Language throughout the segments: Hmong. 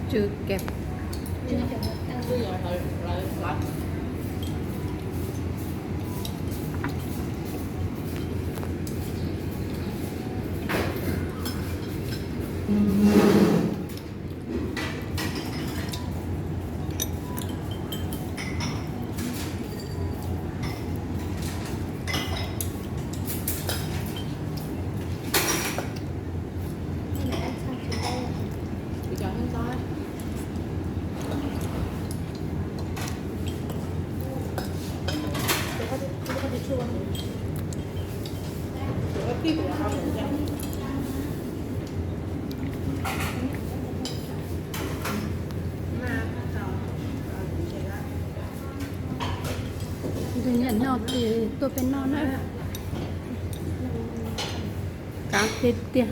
Tsw keb. Nyiam noj ces tuaj peb noj na. Qab tiag tiag.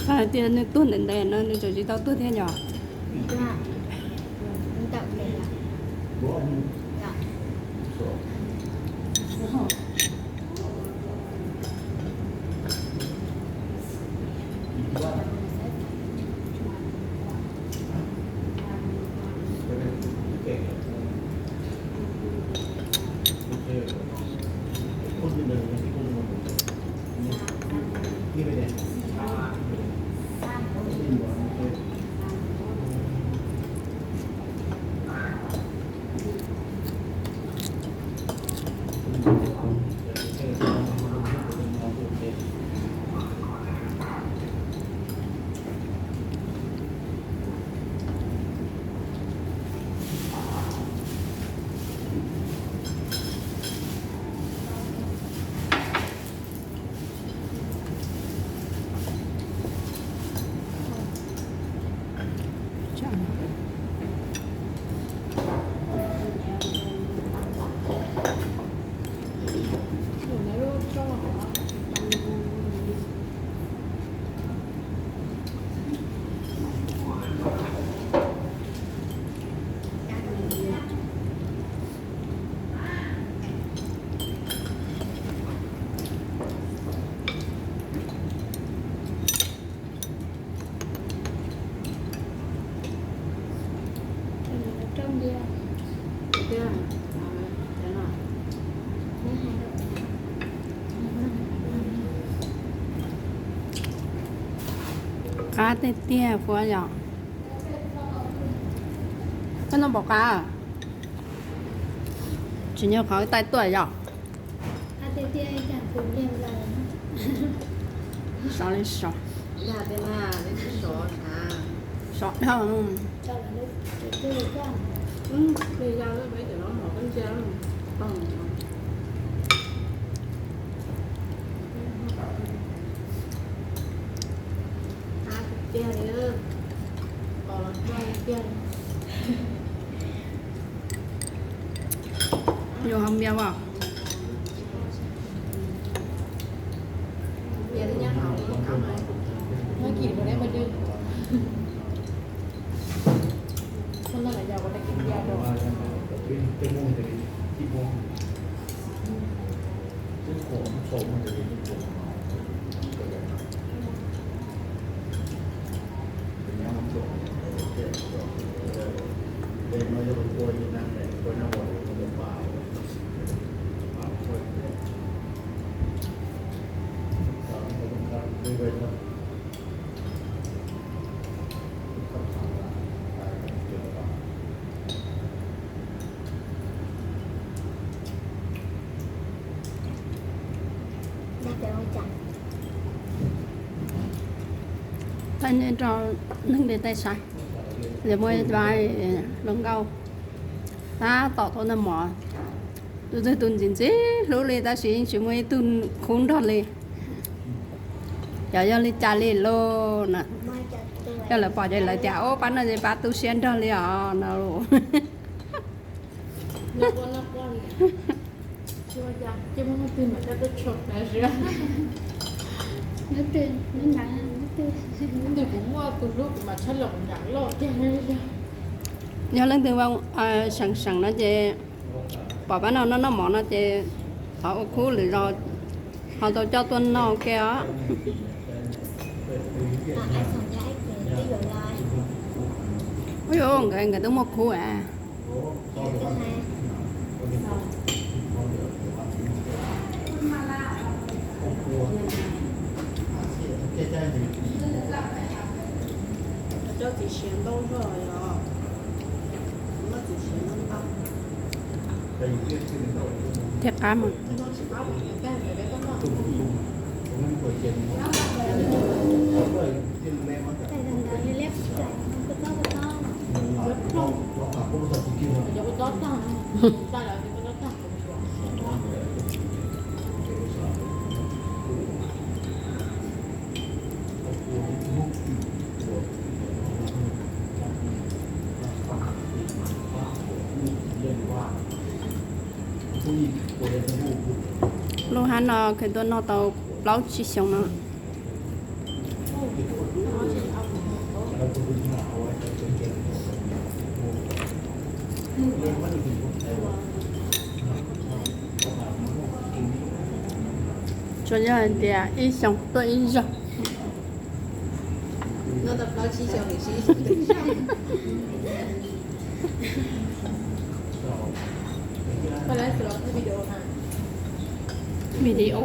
Xav hais tias nws tuag ntev ntev no nws tseem tsis tau tuag thiab yom? Rau ntiag. Tiag, cov no. Qab tiag tiag Huab yom. Koj noj pom qab, tsis nyob qhov tais tuaj yom. Sov li sov. Sov dhau. Yuav hov npias as? Pab nej rau neeg li tej saib, muaj ib hluas nkauj tab tom tau noj mov, tus twg tus ntxim ntxim hlub li tab sis yeej tsis muaj ib tug khub nrog li. Xyov yog li cas li lauj na. Yog lawv pom ces lawv tias, ub, pab no ces pab tu siab nrog li os no. Yog leej twg seem seem no ces pom pab no noj noj mov no ces thov ua khub lwm zaus ho tau coj tuaj noj ua ke os. Ub, nkawd, nkawd twb muaj khub as. Thiab qab mas. Lub hab no kheev tuaj noj tau plaub tsib xyoos no. Tsuas yog hais tias ib xyoos tuaj ib zaug. Video.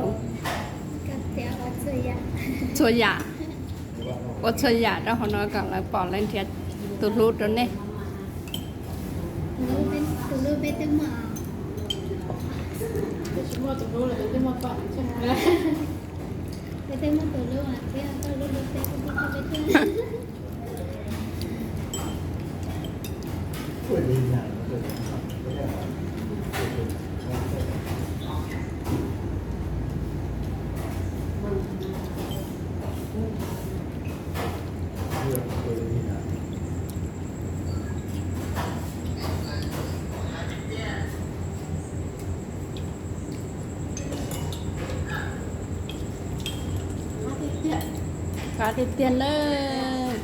Txhua yam. Ua txhua yam rau hauv no kom lawv pom lawv nrhiav tus hlub rau nej. Qab tiag tiag nawb.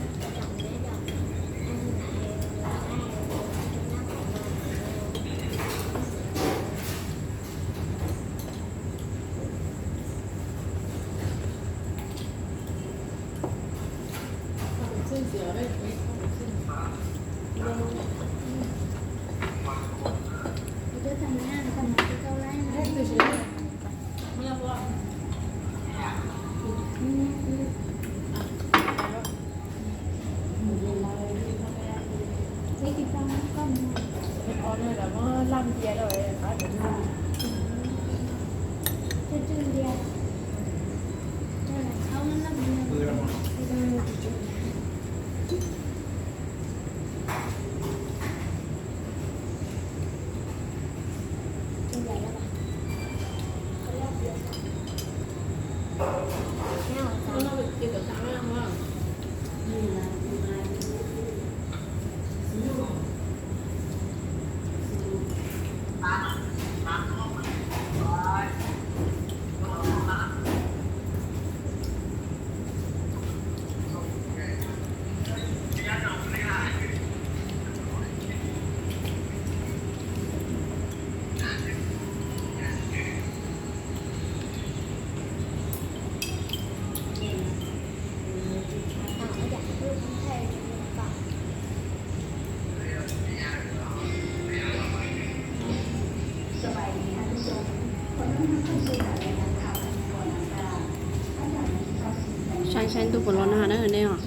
Saib saib ntuj puas los nag na nej os.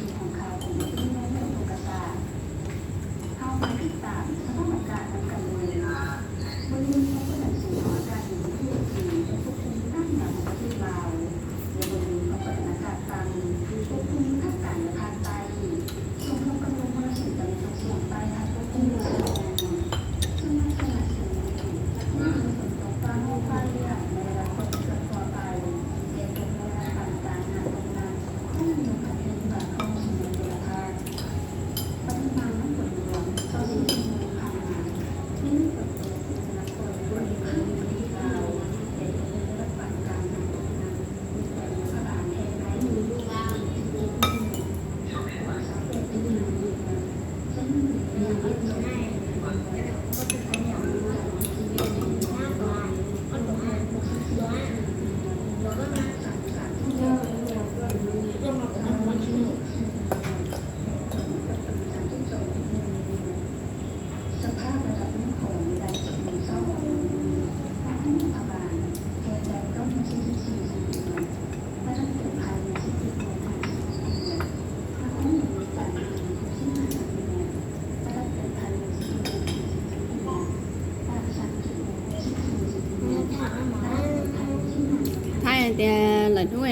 Thaij tias lawv hnub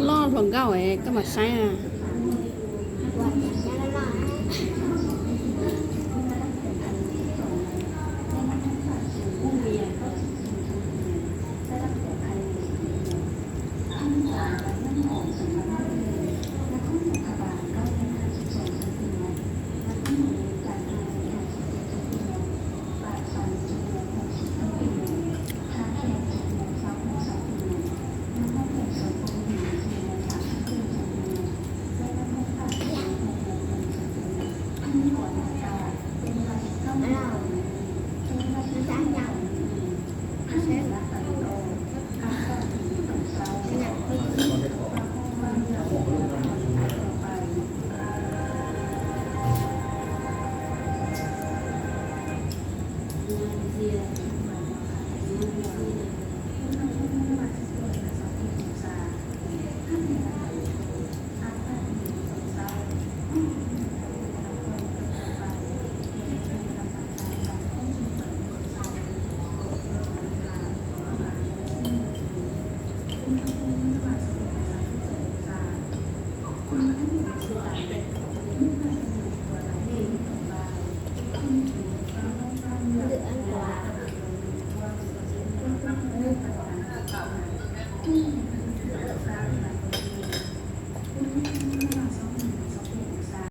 loj hluas nkauj koj mam saib.